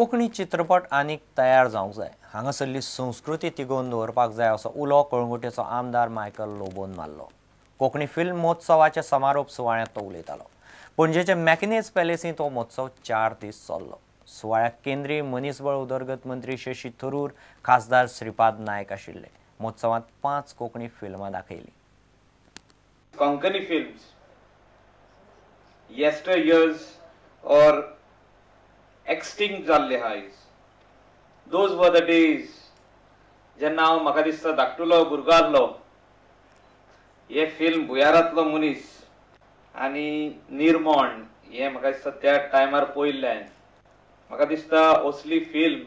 कोंकणी चित्रपट आनीक तयार जावंक जाय, हांगासरली संस्कृती तिगोवन दवरपाक जाय असो उलो कळंगुटेचो आमदार मायकल लोबोन मारलो। कोंकणी फिल्म महोत्सवाच्या समारोप सुवाळ्यांत तो उलयतालो। पणजेच्या मॅकिनेज पॅलेसींत हो महोत्सव 4 दीस चल्लो। सुवाळ्याक केंद्रीय मनीसबळ उदरगत मंत्री शशी थरूर, खासदार श्रीपाद नायक आशिल्ले। महोत्सवांत 5 कोंकणी फिल्मां दाखयलीं। Konkani films yesteryears or extinct जाल्ले आयज, those were the days जेन्ना हांव म्हाका दिसता धाकटुलो भुरगो आहलो। हे फिल्म भुयारांतलो मनीस आनी निर्मोण हे म्हाका दिसता त्या टायमार पळयल्लें हांवें। म्हाका दिसता असली फिल्म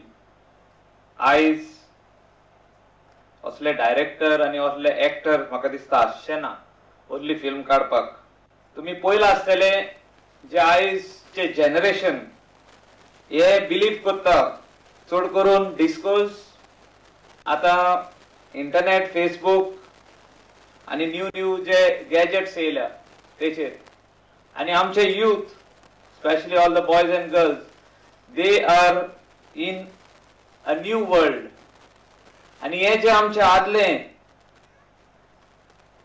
आयज असले डायरेक्टर आनी असले एक्टर म्हाका दिसता आसचे ना असली फिल्म काडपाक। तुमी पळयलां आसतलें जे आयजचे जनरेशन हे बिलीव करता चड करून डिस्कोज, आतां इंटरनेट, फेसबूक आनी न्यू न्यू जे गॅजेट्स येयल्या तेचेर, आनी आमचे youth specially all the boys and girls they are in a new world. आनी हे जे आमचे आदले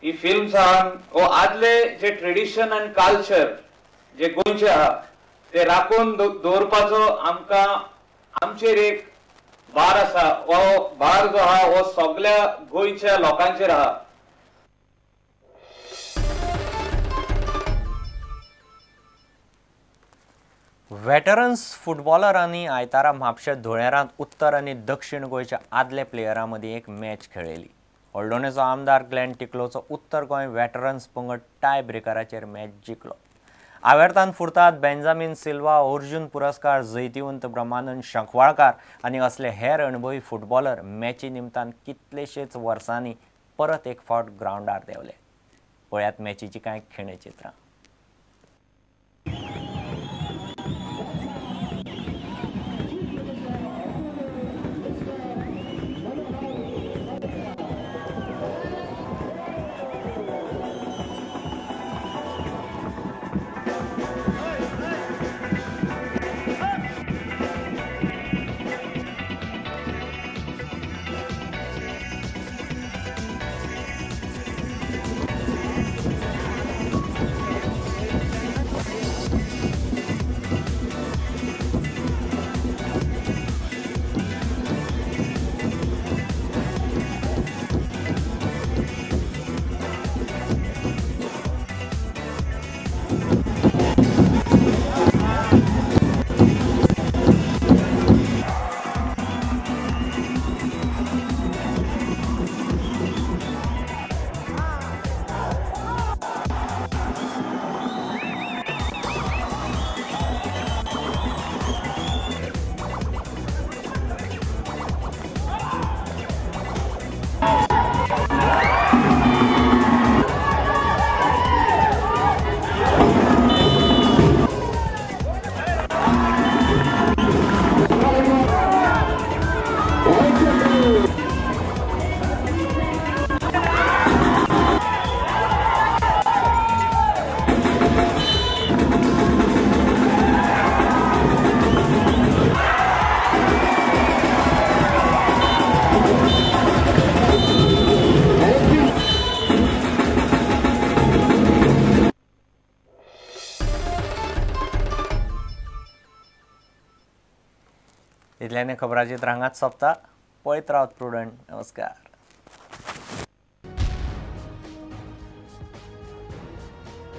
ही फिल्म्स आहा वो आदले जे ट्रेडिशन आनी कल्चर जे गोंयचे आहा ते राखून दवरपाचो आमकां आमचेर एक भार आसा। हो भार जो आहा हो सगळ्या गोंयच्या लोकांचेर आहा। वेटरन्स फुटबॉलरांनी आयतारा म्हापशें धुळेरांत उत्तर आनी दक्षिण गोंयच्या आदल्या प्लेयरां मदीं एक मॅच खेळयली। हळदोणेचो आमदार ग्लॅन टिकलोचो उत्तर गोंय वेटरन्स पंगड टाय ब्रेकराचेर मॅच जिखलो। आवेर्तान फुर्ताद, बेंजामीन सिल्वा, अर्जुन पुरस्कार जैतिवंत ब्रह्मानंद शंखवाळकार आनी असले हेर अणभवी फुटबॉलर मॅची निमतान कितलेशेच वर्सांनी परत एक फावट ग्रावंडार देंवले। पळयात मॅचीची कांय खिणचित्रां। इतल्याने खबरांची हांगाच सोंपता। पळयत रावत प्रुडंट। नमस्कार।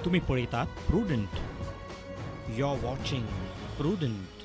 तुम्ही पळयतात Prudent. You are watching Prudent.